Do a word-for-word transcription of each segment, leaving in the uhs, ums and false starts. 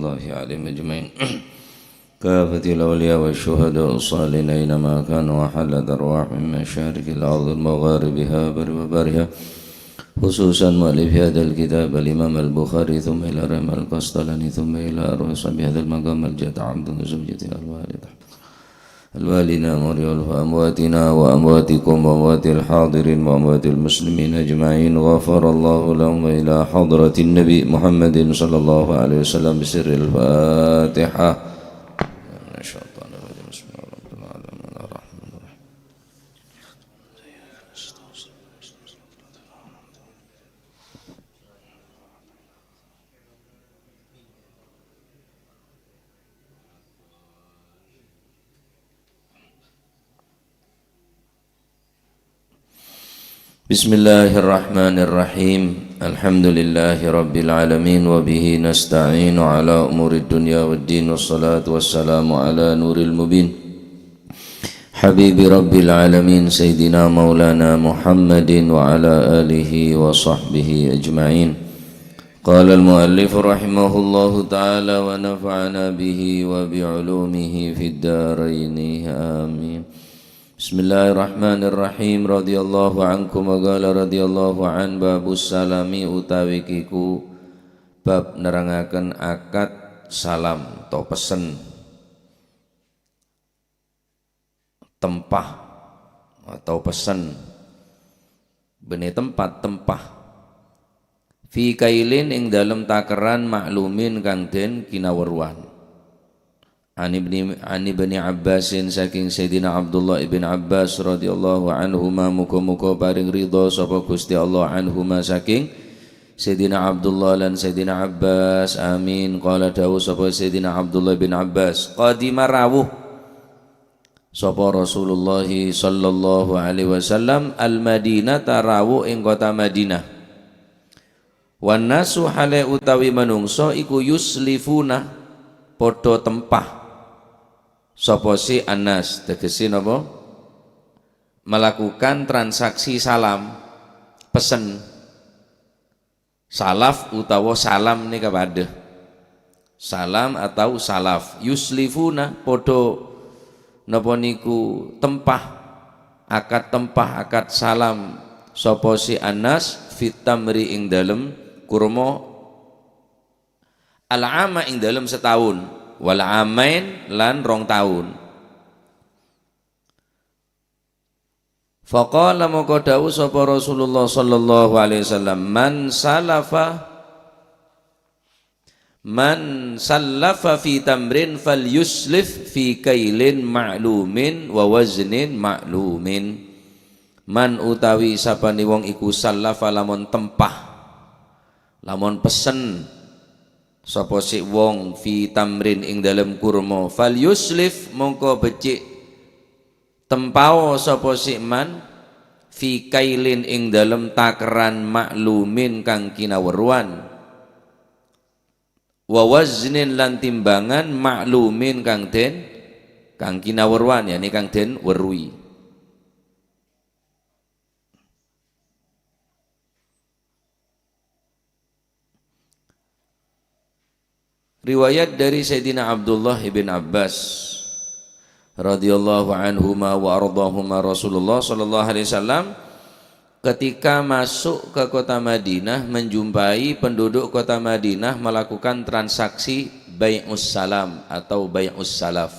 الله عليهم أجمعين. كافة الأولياء والشهداء والصالحين أينما كانوا، وحلت أرواحهم من مشارق الأرض ومغاربها وبرها وبحرها، خصوصا مؤلف هذا الكتاب الإمام البخاري، ثم إلى رحمة القسطلاني، ثم إلى أرواح أصحاب هذا المقام الجد عبد زوجته الوالدة الوالدين أمواتنا وأمواتكم وأموات الحاضرين وأموات المسلمين أجمعين، غفر الله لهم، وإلى حضرة النبي محمد صلى الله عليه وسلم بسر الفاتحة. الشيطان الرجيم. بسم الله الرحمن الرحيم. بسم الله الرحمن الرحيم. الحمد لله رب العالمين، وبه نستعين على أمور الدنيا والدين، والصلاة والسلام على نور المبين، حبيب رب العالمين، سيدنا مولانا محمد وعلى آله وصحبه أجمعين. قال المؤلف رحمه الله تعالى ونفعنا به وبعلومه في الدارين، آمين. بسم الله الرحمن الرحيم. رضي الله عنكم، وقال رضي الله عنه، باب السلام utawi iku bab nerangaken akad salam atau pesen. Tempah atau pesen. Bânnè tempat, tempah. Fi kailin, ing dalem takerran, ma'lumin, kang den kinaweruwan. An Ibni, an Ibni Abbasin, saking Sayyidina Abdullah ibn Abbas radhiyallahu anhuma, muga-muga paring ridha sapa Gusti Allah anhuma, saking Sayyidina Abdullah lan Sayyidina Abbas. Amin. Qala, dawuh sapa Sayyidina Abdullah bin Abbas, qadima, rawuh sapa Rasulullah sallallahu alaihi wasallam al-Madinata, rawuh ing kota Madinah. Wan nasu, hale utawi manungsa iku, yuslifuna, padha tempah. Sapa si annas, tegese napa? Melakukan transaksi salam, pesen. Salaf utawa salam nèka padha. Salam atau salaf. Yuslifuna, padha napa niku tempah, akad tempah, akad salam. Sapa si annas fit tamri, ing dalem kurma, al-ama, ing dalem setaun, wal amain, lan rong taun. Faqala, maka dawuh sapa Rasulullah sallallahu alaihi wasallam, "Man salafa, man sallafa fi tamrin falyuslif fi kailin ma'lumin wa waznin ma'lumin." Man utawi sapane wong iku sallafa lamun tempah, lamun pesen sapa si wong fi tamrin ing dalem kurma, falyuslif, mongko becik tempao sapa si man, fi kailin ing dalem takeran ma'lumin kang kinaweruan, wa waznin lan timbangan ma'lumin kang den, kang kinaweruan, yakni kang den weruhi. Riwayat dari Sayyidina Abdullah ibn Abbas radhiyallahu anhuma wa ardahuma, Rasulullah sallallahu alaihi wasallam ketika masuk ke kota Madinah, menjumpai penduduk kota Madinah melakukan transaksi bai'us salam atau bai'us salaf.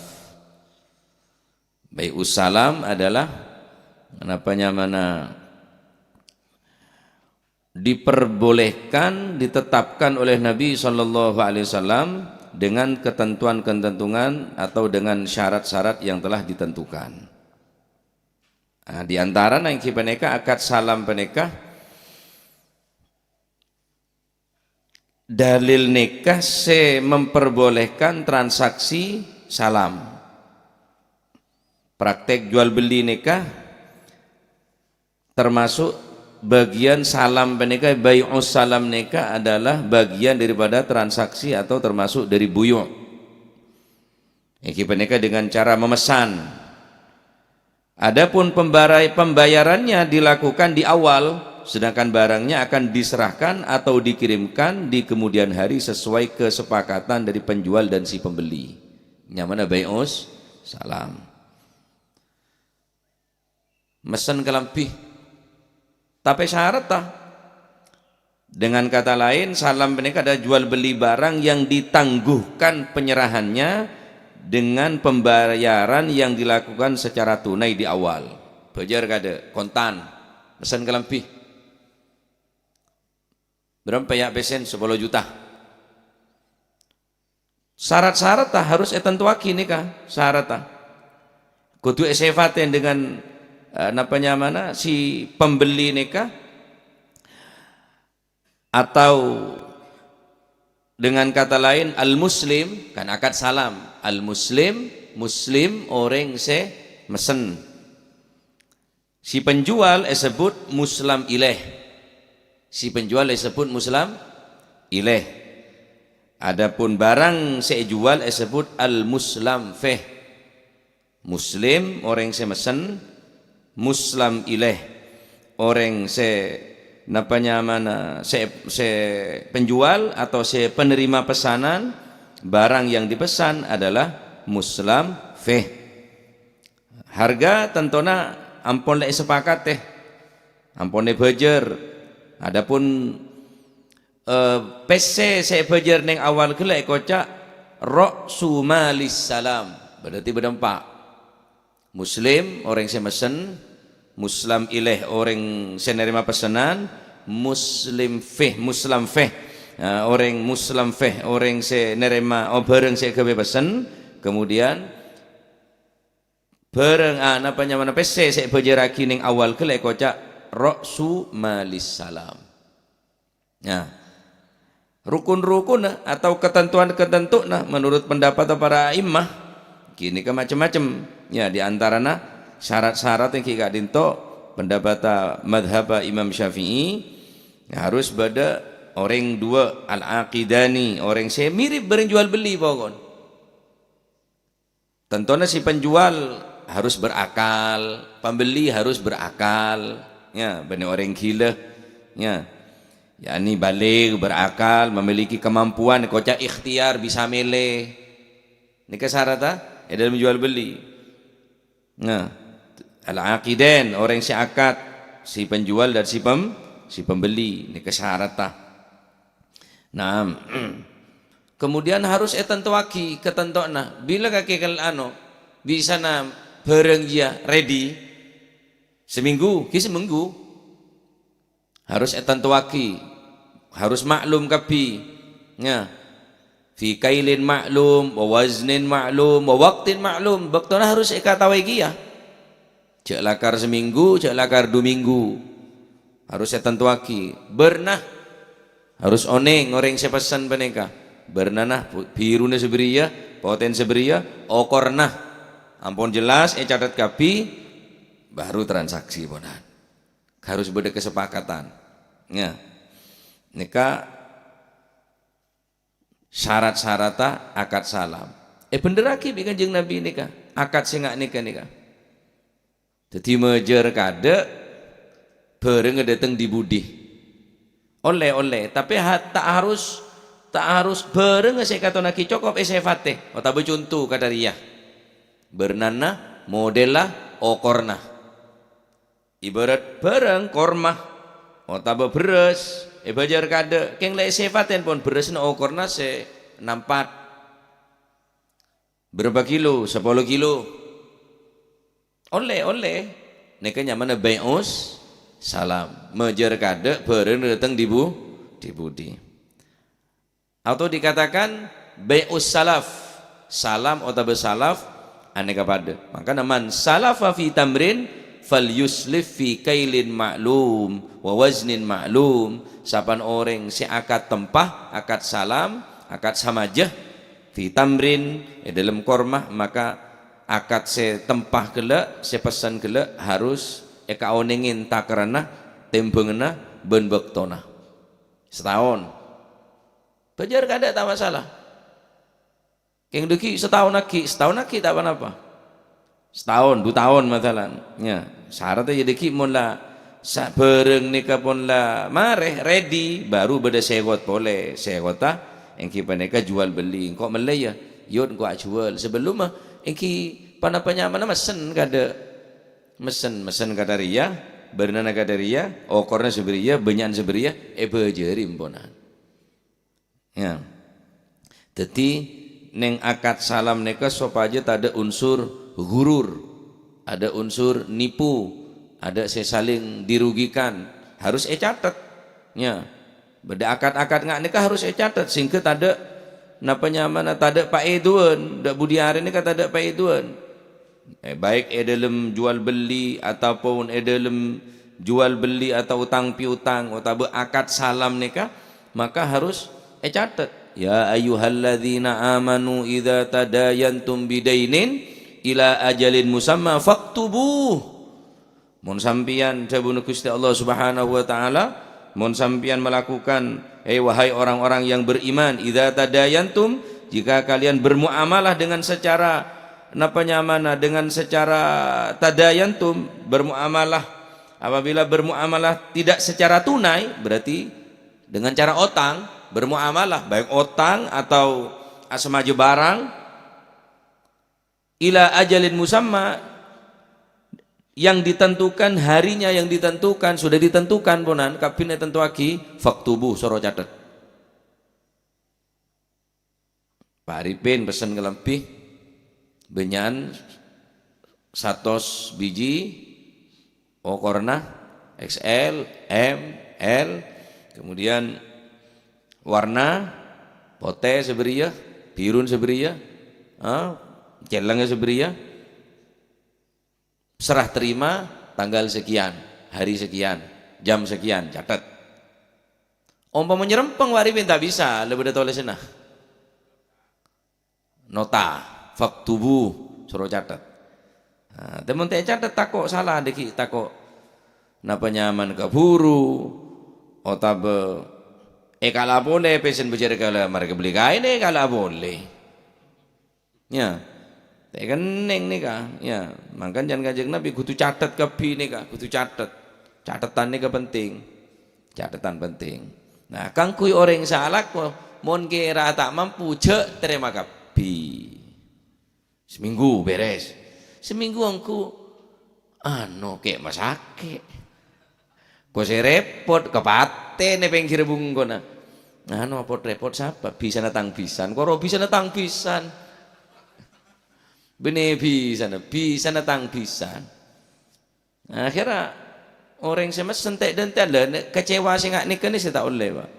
Bai'us salam adalah, napa nyamana, diperbolehkan, ditetapkan oleh Nabi sallallahu alaihi wasallam dengan ketentuan-ketentuan atau dengan syarat-syarat yang telah ditentukan. Nah, di antara nangki paneka akad salam paneka dalil nikah se memperbolehkan transaksi salam. Praktek jual beli nikah termasuk bagian salam paneka, bai'us salam neka adalah bagian daripada transaksi atau termasuk dari buyu'. Iki paneka dengan cara memesan. Adapun pembarai-, pembayarannya dilakukan di awal, sedangkan barangnya akan diserahkan atau dikirimkan di kemudian hari sesuai kesepakatan dari penjual dan si pembeli. Nyamana bai'us salam. Mesen kalambhi. Tapè syarat, ta? Dengan kata lain, salam panèka ada jual beli barang yang ditangguhkan penyerahannya dengan pembayaran yang dilakukan secara tunai di awal. Bâjâr kadâ', kontan. Mesen kalambhi. Bârâmpa ya' pèssèna? Sapolo juta. Syarat-syarat, ta, harus ètantowaghi nèka, syarat, ta. Kodhu èsèfatè dengan, eh, napa nyamana si pembeli nèka, atau dengan kata lain, al-muslim, kan akad salam. Al-muslim, muslim, orèng sè mesen. Si penjual èsebbhut muslam ilaih. Si penjual èsebbhut muslam ilaih. Adapun barang sè èjuwâl èsebbhut al-muslam fih. Muslim, orèng sè mesen, muslam ilaih, orèng sè napa nyamana, sè, sè penjual atau sè penerima pesanan, barang yang dipesan adalah muslam fih. Harga tantona ampon la èsepakatè, ampon èbâjâr. Adapun, eh, pèssè sè èbâjâr neng awal ghellâ' èkoca' ra'su malis salam, berarti bâdâ empa'. Muslim, orèng sè mesen, muslam ilaih, orèng sè narèma pesanan, muslim fih, muslam fih, eh, orèng muslam fih, orèng sè narèma, oh, bârâng sè èghâbây pesen, kemudian bârâng, ah, napa nyamana pèssè sè èbâjârraghi neng awal ghellâ' èkoca' ra'su malis salam. Nah, rukun-rukunna atau ketentuan-ketentuanna menurut pendapat para a'immah, ghânèka macem-macem. Ya, di antarana syarat-syarat èngghi ka'dinto pendapat madhab Imam Syafi'i, harus bâdâ orèng duwâ', al-aqidani, orèng sè mirip bârâng juwâl bellî pokon. Tantona si penjual harus berakal, pembeli harus berakal, ya, bânnè orèng ghilâ, ya. Yakni baligh, berakal, memiliki kemampuan, èkoca' ikhtiar, bisa mèlè. Nèka syarat, ta, è dâlem juwâl bellî. Nah, al-aqidain, orèng sè akad, si penjual dan si pem-, si pembeli, nèka syarat, ta. Naam. Kemudian harus ètantowaghi katantowanna. Bilâ kakè kal-, ano, bisana bârâng jiyâ ready? Samènggu, ghi samènggu. Harus ètantowaghi. Harus ma'lum kabbhi. Ya. Fi kailin ma'lum, wa waznin ma'lum, wa waqtin ma'lum. Bâktona harus èkataowè kèya. Jhâ' lakar samènggu, jhâ' lakar du mènggu. Harus ètantowaghi. Bârna harus onèng orèng sè pessen panèka. Bârnana bu-, bhiruna sabâriyâ, potèna sabâriyâ, okorna. Ampon jelas, ècatet kabbhi, baru transaksi ponan. Harus bâdâ kesepakatan. Ya. Nèka syarat-syaratta akad salam. Èbhenderraghi bi' Kanjeng Nabi nèka, akad sè nga' nèka nèka. Dhâddhi majâr kadâ' bârângnga dâteng dhi-budhi. Ollè, ollè, tapè ha-, ta' harus, ta' harus bârângnga sè èkatonnaghi cokop èsèfatè, otabâ conto kadhâ' rèya. Bârnana, modella, okorna. Ibarat bârâng korma otabâ bherrâs èbâjâr kadâ', kèng la èsèfatèn pon bherrâsna okorna sè nampat. Bârâmpa kilo? Sapolo kilo. Ollè, ollè. Nèka nyamana bai'us salam. Majâr kadâ' bârâng dâteng dhi-bu-, dhi-budhi. Atau dikatakan bai'us salaf, salam otabâ salaf anèka padâ. Mangkana, "Man salafa fi tamrin falyuslif fi kailin ma'lum wa waznin ma'lum." Sapan orèng sè akad tempa, akad salam, akad samajâ, fi tamrin, è dâlem korma, maka akad sè tempa ghellâ', sè pessen ghellâ' harus èkaonèngè takerrana, tèmbhânganna, bân bâktona. Sataon. Bâjâr kadâ' ta' masalah. Kèng dâgghi' sataon aghi', sataon aghi' ta' ponapa. Sataon, du taon masalan. Ya, syaratnya ya dâgghi' mon la, Sabârâng nèka pon la marè, ready, baru bâdâ sewot polè. Sewot, ah, èngghi panèka jual beli. Engko' mellè, ya? Yot, engko' ajuwâl. Sabellumma, èngghi panapa nyamana messen kadâ'. Messen, messen kadâ' rèya, bârnana kadâ' rèya, okorna sabâriyâ, bânnya'na sabâriyâ, èbâjâri emponan. Ya. Dhâddhi, neng akad salam nèka sopajâ tadâ' unsur ghurur, adâ' unsur nipu, adâ' sè saling dirugikan, harus ècatet. Ya. Bâdâ akad-akad nga' nèka harus ècatet, sehingga tadâ', napa nyamana, tadâ' paèdhuwân, dâ' budi arè nèka tadâ' paèdhuwân. Eh, baik è dâlem jual beli ataupun è dâlem jual beli atau utang piutang otabâ akad salam nèka, maka harus ècatet. "Ya ayyuhalladzina amanu idza tadayantum bidainin ila ajalin musamma faktubuh." Mon sampèyan, dhâbuna Ghustè Allah Subhanahu wa Ta'ala, mon sampèyan melakukan, eh, wahai orang-orang yang beriman, "Idza tadayantum," jika kalian bermuamalah dengan secara, napa nyamana, dengan secara tadayantum, bermuamalah, apabila bermuamalah tidak secara tunai, berarti dengan cara otang, bermuamalah, baik otang atau asamaja barang, ila ajalin musamma, yang ditentukan, harinya yang ditentukan, sudah ditentukan, ponan, kabbhi ètentowaghi, faktubuh, soro catet. Pak Arifin pesen kalambhi, bânnya'an satos biji, okorna X L, M, L, kemudian warna potè sabâriyâ, birun sabâriyâ, ah, cellengngè sabâriyâ, serah terima tanggal sekian, hari sekian, jam sekian, catet. Ompama nyerempeng, Pak Arifin, ta' bisa, la bâdâ tolèsanna. Nota, faktubu, soro catet. Nah, tè mon ta' ècatet tako' sala, dâgghi' tako' napa nyamana kabhuru, otabâ èkala' polè, pèssèna bâjârâ kala, marè kabelli kaèn èkala' polè. Ya. Ta' kennèng nèka, ya. Mangkana can Kanjeng Nabi kodhu catet kabbhi nèka, kodhu catet. Catetan nèka penting. Catetan penting. Nah, kaangghuy orèng sè alako, mon kèra ta' mampu, jhâ' tarèma kabbhi. Seminggu bèrès. Seminggu ongghu, ano, kè' masakè'. Ko sè rèpot, kapatèna pèngghirrâ bungkona. Ano, apot-rèpot sapa? Bisana tang bisan. Koro bisana tang bisan. Bânnè bisana, bisana tang bisan. Akhirnya, orèng sè messen tè'-dântè'an, la, nè-, kecewa sè nga' nèka nè sè ta' ollè, Pak.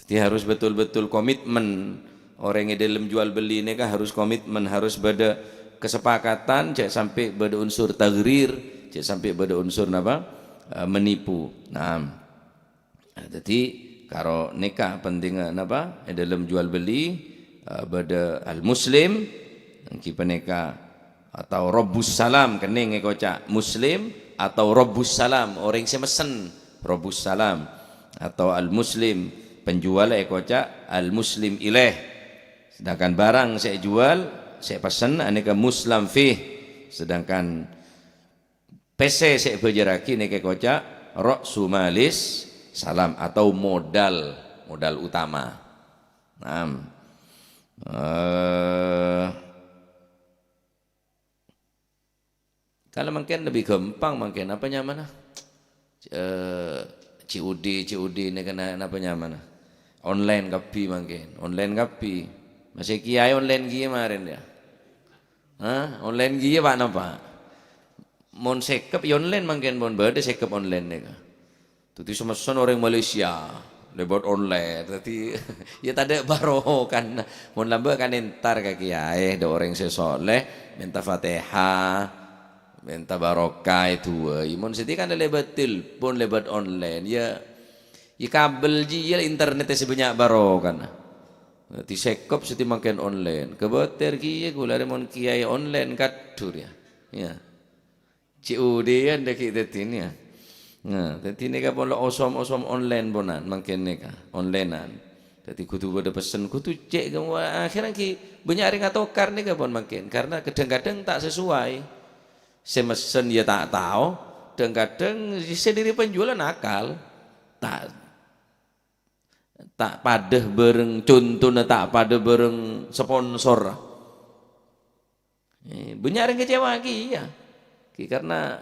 Jadi harus betul-betul komitmen. Orèng è dâlem jual beli nèka harus komitmen, harus bâdâ kesepakatan, jhâ' sampè' bâdâ unsur taghrir, jhâ' sampè' bâdâ unsur napa? Eh, menipu. Nah, jadi karo nèka pentingnga napa? È dâlem jual beli, eh, bâdâ al-muslim, èngghi panèka atau Rabbus Salam, kennèng èkoca' Muslim, atau Rabbus Salam, orèng sè messen, Rabbus Salam, atau Al-Muslim, penjual èkoca' Al-Muslim ilaih. Sedangkan barang sè èjuwâl, sè èpessen, anèka muslam fih. Sedangkan pèssè sè èbâjârraghi nèka èkoca' ra'su malis salam atau modal, modal utama. Nah, eh, Kalau mangkèn lebbi ghâmpang mangkèn, apa nyamana? Eh, C O D, C O D nèka na-, napa nyamana? Online kabbhi mangkèn, online kabbhi. Masè kèyaè online kèya marèn, ya. Hah? Online kèya, Pak, napa? Mon sèkep, ya online mangkèn, mon bâdâ sèkep online nèka. Dhâddhi sè messen orèng Malaysia, lèbât online. Dhâddhi, ya tadâ' barokana. Mon lambâ' kan entar ka kèyaè, dâ' orèng sè soleh, mènta Fatihah, mènta barokah, èdu'âi. Mon sèdhi kan lèbât telepon, lèbât online, ya, ya kabel jiyâ internet sè bânnya' barokana. Dhâddhi sèkep sèdhi mangkèn online. Kabâtèr kèya ghulâ rè mon kèyaè online kaddhur, ya. Ya. C O D-an dâgghi' dhâddhina, ya. Nah, dhâddhi nèka pon la osom-osom online ponan, mangkèn nèka, onlinean. Dhâddhi kodhu bâdâ pessen, kodhu cè', wah, akhirnya ghi bânnya' orèng atokar nèka pon mangkèn, karena kadhâng-kadhâng ta' sesuai. Sè messen ya ta' tao, Kadhâng-kadhâng sè dhiri penjual nakal. Ta', ta' padâ bhâreng, contona ta' padâ bhâreng sponsor. Eh, bânnya' orèng kecewa kèya. Ki karena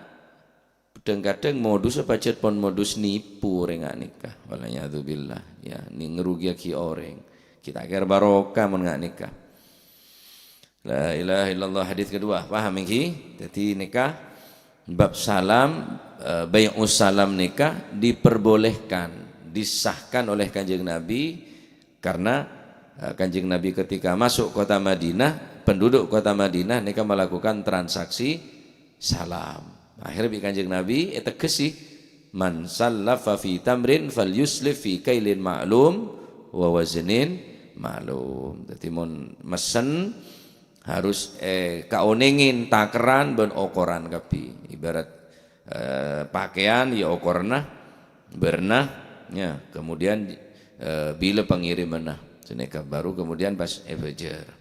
kadhâng-kadhâng modus pajhât pon modus nipu orèng nga' nèka. Wal'iyadzubillah. Ya, ni-, ngerugiyaghi orèng. Kita kèra barokah mon nga' nèka. La ilaha illallah. Hadis kedua. Paham ènggi? Jadi nèka bab salam, eh, bai'us salam nèka diperbolehkan, disahkan oleh Kanjeng Nabi karena, eh, Kanjeng Nabi ketika masuk kota Madinah, penduduk kota Madinah nèka melakukan transaksi salam. Akhirnya bi' Kanjeng Nabi eteggesi, "Man sallafa fi tamrin falyuslif fi kailin ma'lum wa waznin ma'lum." Jadi mon mesen harus, eh, kaonèngè takerran bân okoran kabbhi. Ibarat, eh, pakaian ya okoranna bârna, ya, kemudian, eh, bilâ pangirimanna. Sanèka baru kemudian pas èbâjâr.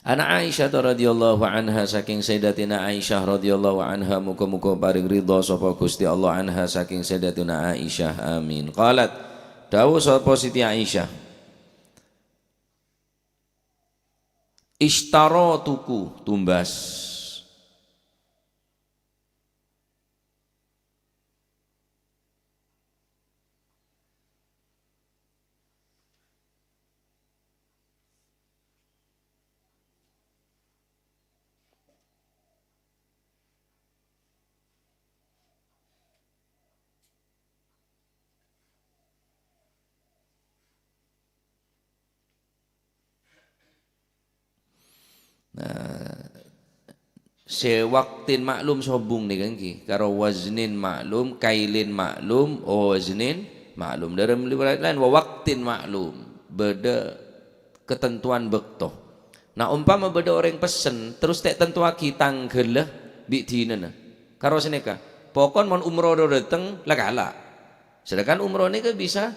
Ana Aisyah radhiyallahu anha, saking Sayyidatina Aisyah radhiyallahu anha, muga-muga paring ridha sapa Gusti Allah anha saking Sayyidatina Aisyah. Amin. Qalat, dawuh sapa Siti Aisyah, "Isytaratuku, tumbas." Nah, sè waqtin ma'lum sobung nèka ènggi, karo waznin ma'lum, kailin ma'lum, waznin ma'lum. Dâlem riwayat laèn, wa waqtin ma'lum, bâdâ ketentuan bâkto. Nah, ompama bâdâ orèng pessen, terros ta' ètentowaghi tangghâlla bi' dinana. Karo sanèka, pokon mon umroh rowa dâteng, la kala'. Sedangkan umroh nèka bisa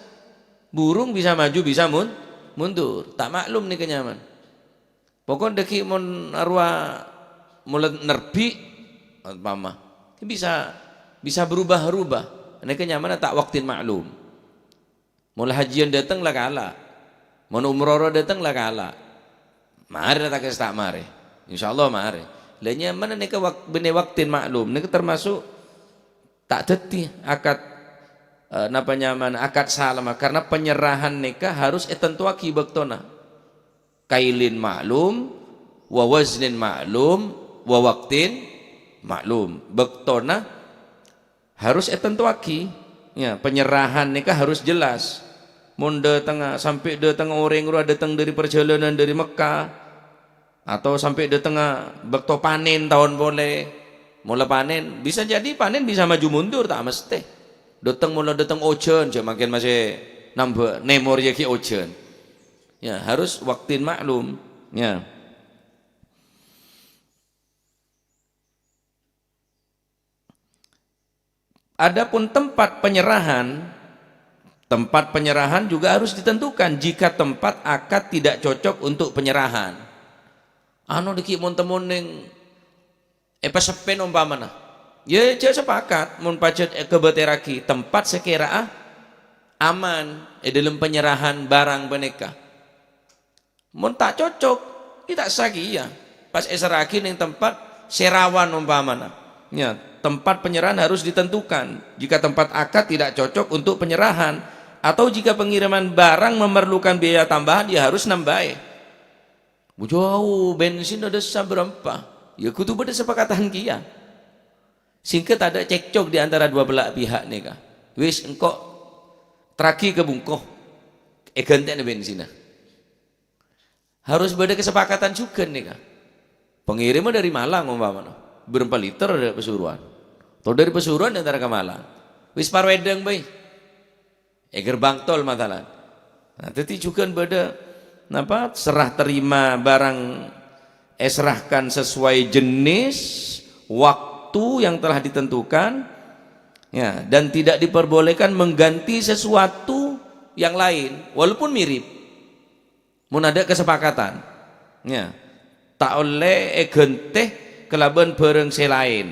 burung, bisa maju, bisa mun-, mundur. Ta' ma'lum nèka nyaman. Pokon dâgghi' mon arowa mola nerbi', ompama, bisa, bisa berubah-rubah. Nèka nyamana ta' waqtin ma'lum. Mola hajiyân dâteng la kala'. Mon umroh rowa dâteng la kala'. Marè ta' kèsa ta' marè. Insyaallah marè. La nyamana nèka wak-, bânnè waqtin ma'lum. Nèka termasuk ta' dhâddhi akad, eh, napa nyamana, akad salam. Karena penyerahan nèka harus ètentowaghi bâktona. Kailin ma'lum, wa waznin ma'lum, wa waqtin ma'lum. Bâktona harus ètentowaghi. Ya, penyerahan nèka harus jelas. Mon dâtengnga, sampè' dâtengnga orèng rowa dâteng dâri parjhâlânan dâri Mekkah, atau sampè' dâtengnga bâkto panèn taon polè. Mola panèn, bisa jadi panèn bisa maju mundur, ta' mestè. Dâteng mola dâteng ojhân, jhâ' mangkèn masè nambâ nèmor ya ghi' ojhân. Ya, harus waqtin ma'lum. Ya. Adapun tempat penyerahan, tempat penyerahan juga harus ditentukan jika tempat akad tidak cocok untuk penyerahan. Ano dâgghi' mon-temmon neng èpaseppèn ompamana. Ya, jhâ' sepakat mon pajhât èkabâtèrraghi tempat sè kèra'a aman è dâlem penyerahan barang panèka. Mon ta' cocok, ya ta' sakèya. Pas èserraghi neng tempat sè rawan ompamana. Ya, tempat penyerahan harus ditentukan. Jika tempat akad tidak cocok untuk penyerahan, atau jika pengiriman barang memerlukan biaya tambahan, ya harus nambâi. Bujâu, bensinna dâssa bârâmpa? Ya kodhu bâdâ sapakatan kèya. Sehingga tadâ' cekcok di antara dua belah pihak nèka. Wis, engko' terraghi ka bungko. Èghântè'na bensinna. Harus bâdâ kesepakatan jhughân nèka. Pengiriman dâri Malang ompamana. Bârâmpa liter dâ' Pasuruan. Atau dâri Pasuruan èntar ka Malang. Wis paro èdhâng bhâi. È gerbang tol, masalan. Nah, dhâddhi jhughân bâdâ, napa, serah terima barang èserrahkan sesuai jenis, waktu yang telah ditentukan, ya, dan tidak diperbolehkan mengganti sesuatu yang lain, walaupun mirip. Mon adâ' kasepakatan, ya, ta' ollè èghântè kalabân bhârâng sè laèn.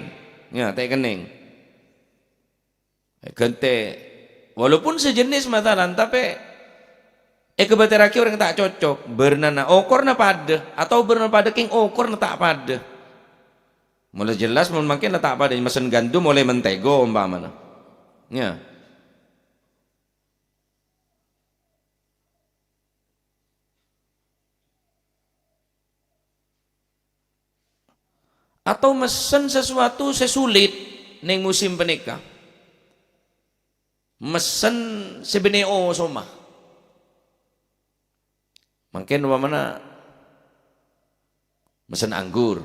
Ya, ta' kennèng. Èghântè, walaupun sejenis masalan, tapè èkabâtèrraghi orèng ta' cocok, bârnana okorna padâ, atau bârna padâ kèng okorna ta' padâ. Mula jelas mon mangkèn la ta' padâ, mesen gandum ollè mentego ompamana. Ya. Atau mesen sesuatu sè sulit neng musim panèka. Mesen sè bânnè osomma. Mangkèn ompamana mesen anggur.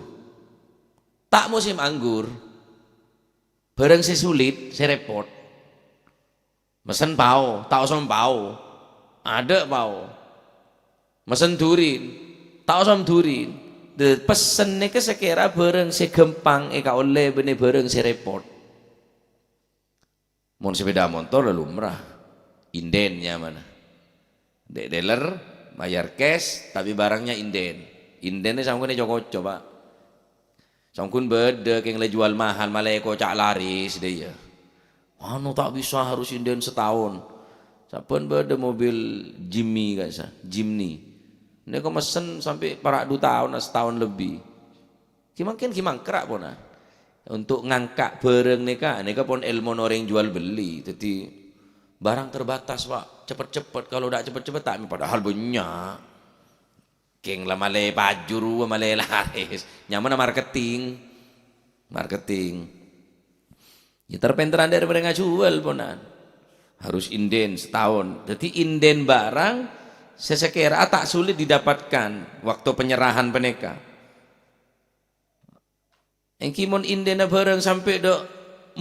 Ta' musim anggur, bârâng sè sulit, sè rèpot. Mesen pao, ta' osom pao. Adâ' pao. Mesen durin, ta' osom durin. Dâ-, pessen nèka sakèra bârâng sè ghâmpang èkaollè bânnè bârâng sè rèpot. Mon sepeda motor la lumrah. Inden nyamana. Dâ' dealer, mayar cash, tapè barangnya inden. Indenne sampon èco-koco, Pak. Sampon bâdâ kèng la juwâl mahal, malè èkoca' laris dâ' iyâ. Anu ta' bisa, harus inden setahun. Sampon bâdâ mobil Jimny ka'issa, Jimny. Nèko mesen sampè' para' du taon, setahun lebbi. Ghi mangkèn ghi mangkra' pona. Untuk ngangka' bârâng nèka, nèka pon èlmona orèng juwâl bellî. Dâddhi, barang terbatas, Pak. Cepet-cepet, kalau ndak cepet-cepet, ta' padahal bânnya'. Kèng la malè paju rowa, malè laris. Nyamana marketing. Marketing. Ya, ter-pènteran dâri merèng ajuwâl, ponan. Harus inden setahun. Dâddhi, inden barang sè sakèra ta' sulit didapatkan waktu penyerahan panèka. Èngghi mon indèna bârâng sampè' dâ'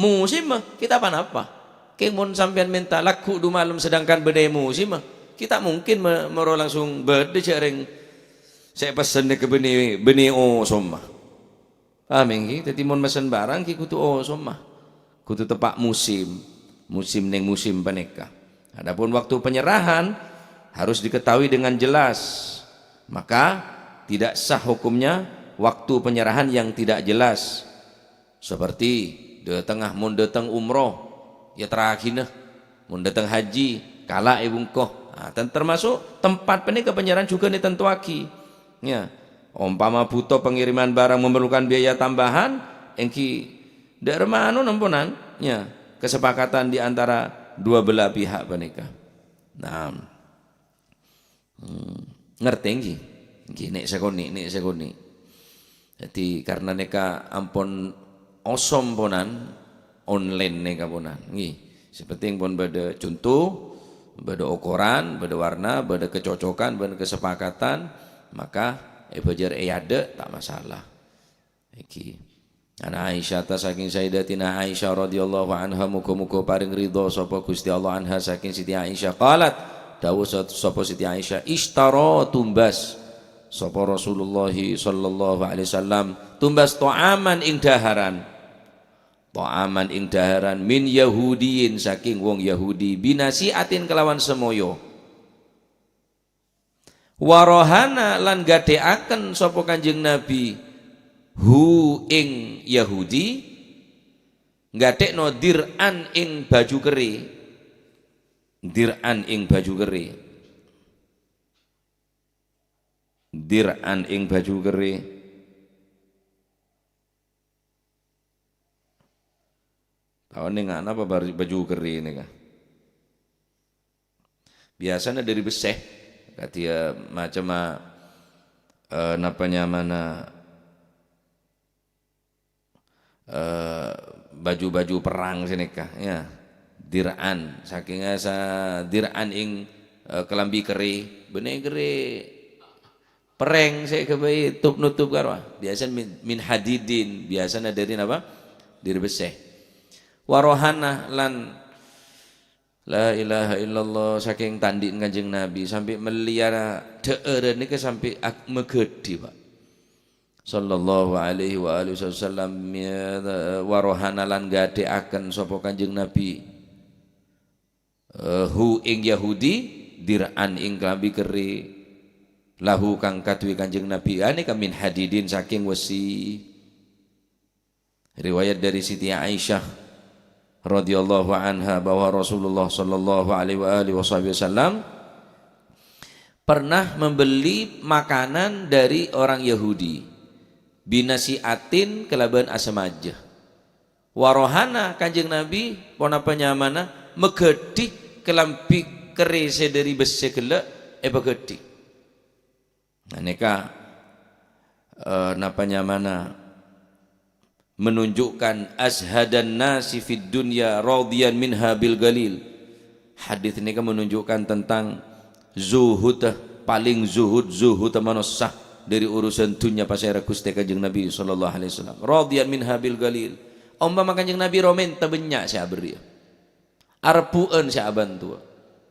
musimma, kita ponapa? Kèng mon sampèyan mènta lagghu' du malem sedangkan bâdâ è musimma, kita mungkin ma-, maro langsung bâdâ jâ' rèng sè èpessen nèka bânnè, bânnè osomma. Paham èngghi? Dâddhi mon mesen barang ghi kudu osomma. Kudu teppa' musim. Musim neng musim panèka. Adapun waktu penyerahan harus diketahui dengan jelas. Maka tidak sah hukumnya waktu penyerahan yang tidak jelas. Seperti dâtengnga mon dâteng umroh, ya terraghina. Mon dâteng haji, kala' è bungko. Nah, ten-, termasuk tempat panèka penyerahan juga nètentowaghi. Ya, ompama butuh pengiriman barang memerlukan biaya tambahan, èngghi dâ' remma anu nemponan, ya, kesepakatan di antara dua belah pihak panèka. Nah. Hmm, ngartè, ngghi? Ngghi, nè' sakonè', nè' sakonè'. Dâddhi, karna nèka ampon osom ponan, online nèka ponan, ngghi. Sè penting pon bâdâ conto, bâdâ okoran, bâdâ warna, bâdâ kecocokan, bâdâ kesepakatan, maka èbâjâr è adâ', ta' masalah. Èngghi. An Aisyah ta sakèng Sayyidatina Aisyah radhiyallahu anha, moga-moga parèng ridho sapa Gusti Allah anha sakèng Siti Aisyah. Qalat, dawuh sa-, sapa Siti Aisyah, "Ishtara, tumbas sapa Rasulullah sallallahu alaihi wasallam, tumbas tha'aman ing dhaharan." Tha'aman ing dhaharan min Yahudiyin, sakèng wong Yahudi, binasi'atin kelawan samoyo. Wa rahana lan ghâdhè'aken sapa Kanjeng Nabi hu ing Yahudi, ghâdhè'na dir'an ing bhâjhu kerrè. Dir'an ing bhâjhu kerrè. Dir'an ing bhâjhu kerrè. Taon nèng ana apa bar-, bhâjhu kerrè nèka? Biyasana dâri bessè. Kadhi, eh, macemma, eh, napa nyamana, eh, bhâjhu-bhâjhu perrang sanèka, ya. Dir'an, sakènga sa-, dir'an ing, eh, kalambhi kerrè, bânnè kerrè perrèng sè èghâbây top-notop karo, ah, biyasana min, min hadidin, biyasana dâri napa? Dâri bessè. Wa rahana lan, la ilaha illallah, sakèng tandhi'na Kanjeng Nabi, sampè' mellèya dhâ'ârân nèka sampè' ak-, maghâdhi, Pak. Sallallahu alaihi wa alihi wasallam, ya, wa rahana lan ghâdhè'aken sapa Kanjeng Nabi. Eh, hu ing Yahudi, dir'an ing kalambhi kerrè, lahu kang kaduwè Kanjeng Nabi, ane ka min hadidin, saking wesi. Riwayat dari Siti Aisyah, radhiyallahu anha bahwa Rasulullah sallallahu alaihi wa alihi wasallam pernah membeli makanan dari orang Yahudi, binasi'atin, kalabân asamaja. Wa rohana, Kanjeng Nabi, ponapa nyamana, maghâdhi kalambhi kerrè sè dhâri bessè ghellâ' èpaghâdhi. Nah, nèka, eh, napa nyamana, menunjukkan azhadan nasi fid dunya radiyan minha bil galil. Hadis nèka menunjukkan tentang zuhud, paling zuhud, zuhud manossa dhâri urusan dhunnya pasèra Ghustè Kanjeng Nabi sallallahu alaihi wasallam. Radiyan minha bil galil. Ompama Kanjeng Nabi romènta bânnya' sè aberri'â. Arebbu'ân sè abhântowa.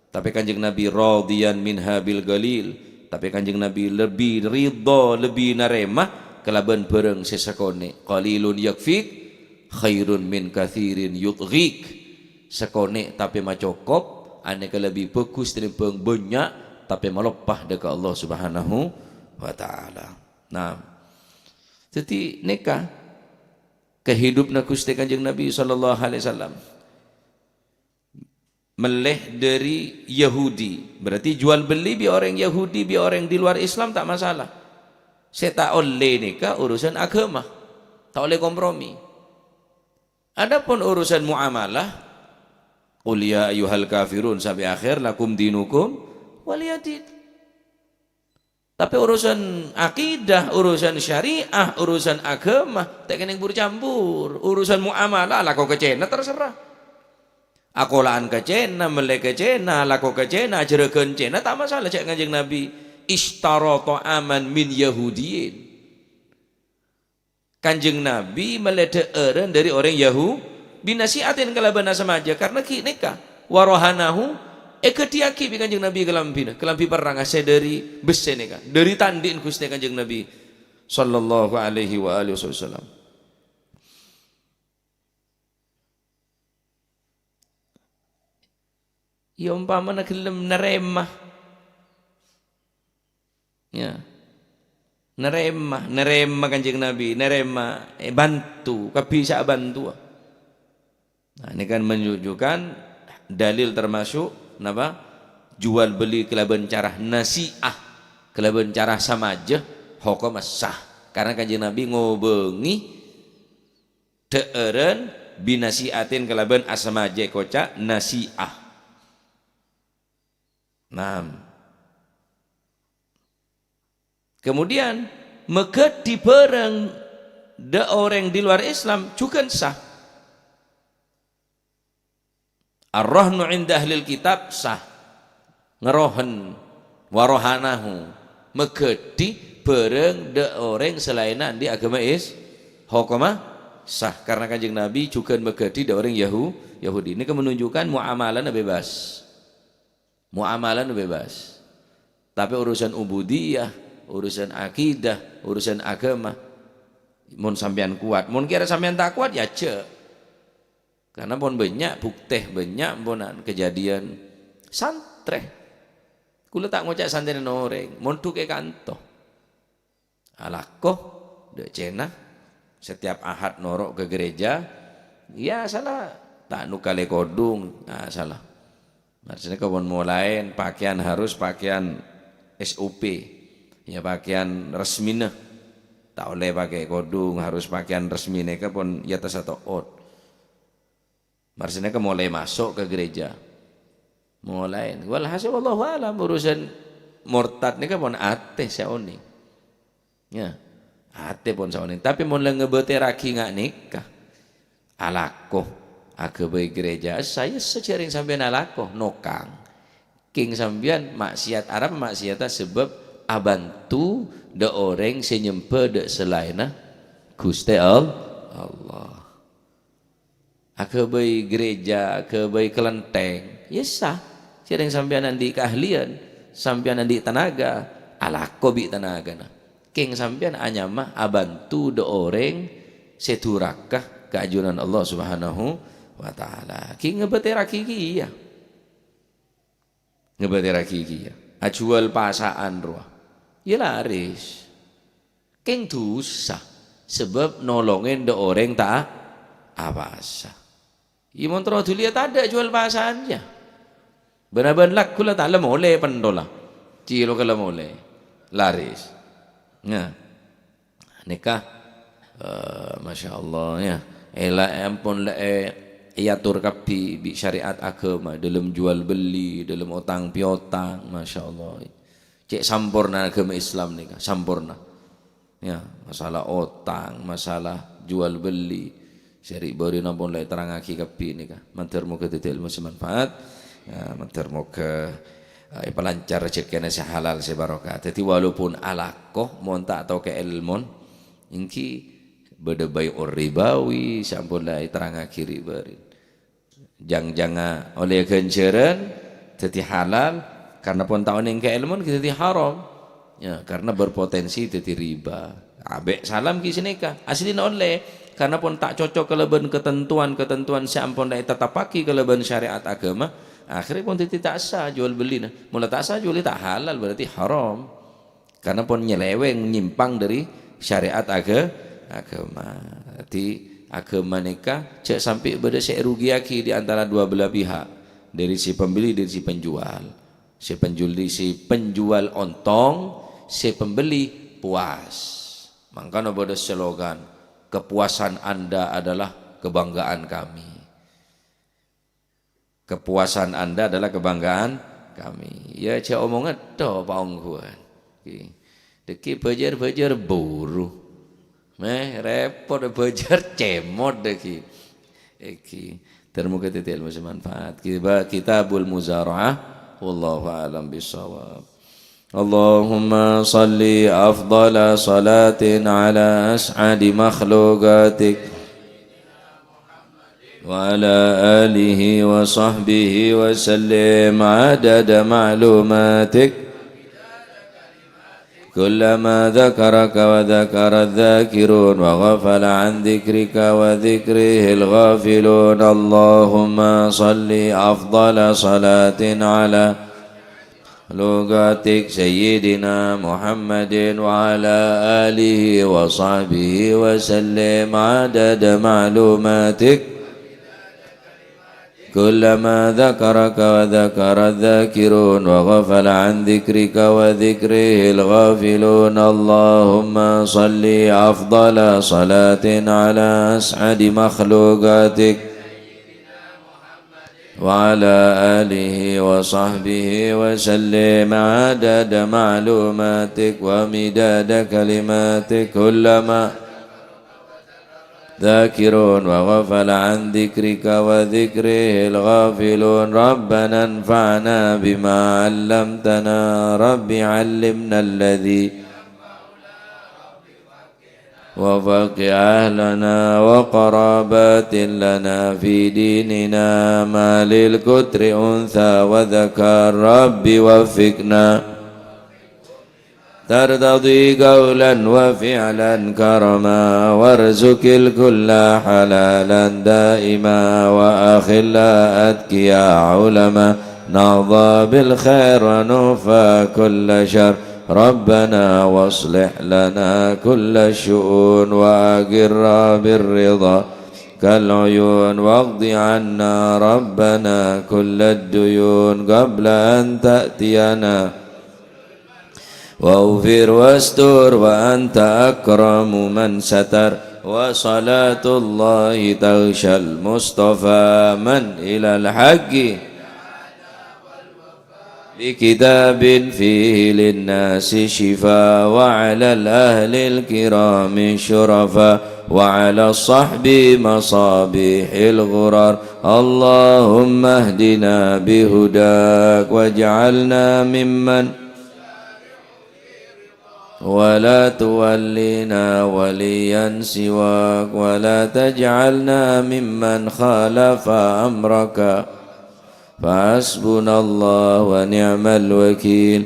Tapè Kanjeng Nabi radiyan minha bil galil. Tapè Kanjeng Nabi lebbi ridha, lebbi narèma kalabân bhârâng sè sakonè'. Qalilun yakfik khairun min katsirin yutghik. Sakonè' tapè macokop, anèka lebbi bhâghus tènèmbhâng bânnya', tapè maloppa dâ' ka Allah Subhanahu wa Ta'ala. Nah, dhâddhi nèka kahidupna Ghustè Kanjeng Nabi sallallahu alaihi wasallam. Mellè dhâri Yahudi, berarti jual beli bi' orèng Yahudi, bi' orèng di luar Islam ta' masalah. Sè ta' ollè nèka urusan aghâma, ta' ollè kompromi. Adapun urusan muamalah, "Qul ya ayyuhal kafirun," sampè' akhèr, "Lakum dinukum waliyadin." Tapè urusan akidah, urusan syariah, urusan aghâma, ta' kènèng bur-campur. Urusan muamalah, alako ka Cèna, terserah. Akola'an ka Cèna, mellè ka Cèna, alako ka Cèna, ajhârâghân Cèna, ta' masalah, ca'na Kanjeng Nabi, "Ishtarata aman min Yahudiyin." Kanjeng Nabi mellè dhâ'ârân dhâri orèng Yahu-, binasi'atin kalabân asamaja, karna ghi' nèka, wa rohanahu, èghâdhiyâghi bi' Kanjeng Nabi kalambhina, kalambhi perrang sè dhâri bessè nèka, dhâri tandhi'na Ghustè Kanjeng Nabi sallallahu alaihi wa alihi wasallam. Ya, ompamana ghellem narèma. Ya. Narèma, narèma Kanjeng Nabi, narèma, eh, bantu, kabbhi sè abhântowa. Nah, ini kan menunjukkan dalil termasuk, napa? Jual beli kalabân cara nasi'ah, kalabân cara samaja, hokomma sah. Karena Kanjeng Nabi ngobângè dhâ'ârân binasi'atin kalabân asamaja èkoca' nasi'ah. Naam. Kemudian, maghâdhi bhârâng dhâ' orèng di luar Islam jhughân sah. Ar-rahnu 'inda ahlil kitab sah. Ngerohen, wa rohanahu, maghâdhi bhârâng dhâ' orèng salaènna andi' aghâma Is-, hokomma sah. Karena Kanjeng Nabi jhughân maghâdhi dhâ' orèng Yahu-, Yahudi. Ini menunjukkan muamalahnya bebas. Muamalahnya bebas. Tapi urusan ubudiyah, urusan akidah, urusan aghâma, mon sampèyan kowat. Mon kèra sampèyan ta' kowat, ya jhâ'. Karena pon bânnya' buktè, bânnya' ponan kejadian santrè. Kaulâ ta' ngoca' santrèna orèng, mondhuk è kanto. Alako dhâ' Cèna, setiap Ahad noro' ka gereja, ya sala, ta' nokkalè kodhung, ah, sala. Maksudnya kebun molaè pakaian harus pakaian S O P, ya pakaian resmina. Ta' ollè pakè kodhung, harus pakaian resmina kebun ya tasa to'ot. Marsèna ka molaè maso' ka gereja. Molaè. Walhasil, wallahu alam, urusan mortad nèka pon atè sè onèng. Ya. Atè pon sè onèng. Tapi mon la ngabâtèrraghi nga' nèka, alako, aghâbây gereja, saya sajhârèng sampèyan alako, nokang. Kèng sampèyan maksiat, arapa maksiatta? Sebab abhânto dhâ' orèng sè nyembhâ dhâ' salaènna Ghustè Al-, Allah. Aghâbây gereja, aghâbây kelenteng, ya sah. Sareng sampèyan andi' keahlian, sampèyan andi' tenaga, alako bi' tenagana. Kèng sampèyan anyama abhânto dhâ' orèng sè duraka ka ajunan Allah Subhanahu wa Ta'ala. Kèng ngabâtèrraghi kèya. Ngabâtèrraghi kèya. Ajhuwâl pasa'an rowa. Ya laris. Kèng dhusa, sabâb nolongè dhâ' orèng ta' apasa. Iyâ, mon terro dhuli iyâ tadâ' juwâl pasa'an, yâ. Bân-abân lagghu la ta' la molè pentol la. Cilok la molè. Laris. Nah. Nèka, eh, masyaallah, yâ. Èla ampon la è-, èator kabbhi bi' syariat aghâma, dâlem juwâl bellî, dâlem otang piotang, masyaallah. Cè' samporna aghâma Islam nèka, samporna. Yâ, masalah otang, masalah juwâl bellî, sè ri'-bâri'na pon la èterrangaghi kabbhi nèka. Mandhâr moghâ dhâddhi èlmo sè manfaat. Yâ, mandhâr moghâ, eh, èpalancar rejhekkèna sè halal, sè barokah. Dhâddhi, walaupun alako, mon ta' tao kaèlmon, èngghi bâdâ bai'ur ribawi, sè ampon la èterrangaghi ri'-bâri'. Jang-janga ollè ghânjhârân, dhâddhi halal, karna pon ta' onèng kaèlmon ghi' dhâddhi haram. Yâ, karna berpotensi dhâddhi riba. Abâ' salam ghi' sanèka, aslina ollè, karna pon ta' cocok kalabân katantowan-katantowan sè ampon la ètatappaghi kalabân syariat aghâma, akhèrra pon dhâddhi ta' sah juwâl bellina. Mon la ta' sah juwâl bellina, ta' halal, berarti haram. Karna pon nyeleweng, nyimpang dâri syariat agha-, aghâma. Dhâddhi, aghâma nèka jhâ' sampè' bâdâ sè èrugiyaghi di antara dua belah pihak, dâri sè pembeli, dâri sè penjual. Sè penjul-, sè penjual ontong, sè pembeli puas. Mangkana bâdâ slogan, "Kepuasan Anda adalah kebanggaan kami." Kepuasan Anda adalah kebanggaan kami. Yâ, jhâ' omongan tok, paongghuwân. Ghi. Dhâggi' bhâjâr-bhâjâr buru. Mè, rèpot bhâjâr cèmot dhâggi'. Èghi. Ter moghâ dhâddhi èlmo sè manfaat. Kiba-, Kitabul Muzara'ah. Wallahu a'lam bishawab. اللهم صل أفضل صلاة على أسعد مخلوقاتك وعلى آله وصحبه وسلم عدد معلوماتك. كلما ذكرك وذكر الذاكرون وغفل عن ذكرك وذكره الغافلون، اللهم صل أفضل صلاة على لغتك سيدنا محمد وعلى آله وصحبه وسلم عدد معلوماتك. كلما ذكرك وذكر الذاكرون وغفل عن ذكرك وذكره الغافلون، اللهم صل أفضل صلاة على أسعد مخلوقاتك وعلى آله وصحبه وسلم عدد معلوماتك ومداد كلماتك، كلما ذاكرون وغفل عن ذكرك وذكره الغافلون. ربنا انفعنا بما علمتنا، رب علمنا الذي وفقه أهلنا وقرابات لنا في ديننا، ما للكتر أنثى وذكر، رب وفقنا ترتضي قولا وفعلا كرما، وارزق الكل حلالا دائما، وأخلاء أتقياء علما، نحظى بالخير ونكفى كل شر، ربنا واصلح لنا كل الشؤون، وأقر بالرضا كالعيون، واقض عنا ربنا كل الديون قبل أن تأتينا، واغفر واستر وأنت أكرم من ستر، وصلاة الله تغشى المصطفى من إلى الحق بكتاب فيه للناس شفاء، وعلى الأهل الكرام الشرفاء، وعلى الصحب مصابيح الغرر. اللهم اهدنا بهداك واجعلنا ممن ولا تولنا وليا سواك، ولا تجعلنا ممن خالف أمرك. فحسبنا الله ونعم الوكيل.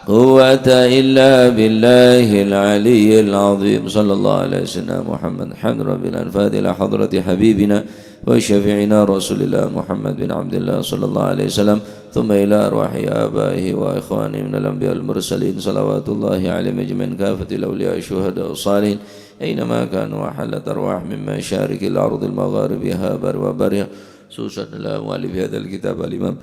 قوة إلا بالله العلي العظيم. صلى الله على سيدنا محمد. الحمد لله رب العالمين. الفاتحة إلى حضرة حبيبنا وشفيعنا رسول الله محمد بن عبد الله صلى الله عليه وسلم، ثم إلى أرواح آبائه وإخوانه من الأنبياء والمرسلين، صلوات الله عليهم أجمعين، كافة الأولياء والشهداء والصالحين، أينما كانوا وحلت أرواحهم من مشارق الأرض المغاربها وبرها، خصوصا إلى مؤلف هذا الكتاب الإمام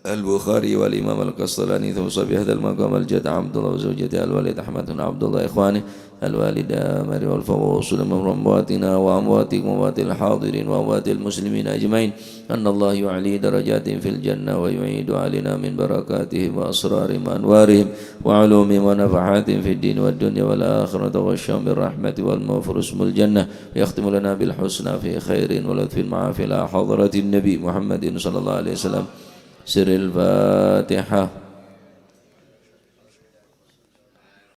البخاري والإمام القسطلاني، ثم صاحب هذا المقام الجد عبد الله وزوجته الوالد أحمد بن عبد الله، إخوانه الوالد آمر والفوز، وسلم أمواتنا وأمواتكم وأموات الحاضرين وأموات المسلمين أجمعين، أن الله يعلي درجاتهم في الجنة ويعيد علينا من بركاتهم وأسرارهم وأنوارهم وعلومهم ونفحاتهم في الدين والدنيا والآخرة، ويغشاهم بالرحمة والمغفرة ويسكنهم الجنة، ويختم لنا بالحسنى في خير ولطف مع في إلى حضرة النبي محمد صلى الله عليه وسلم. سر الفاتحة.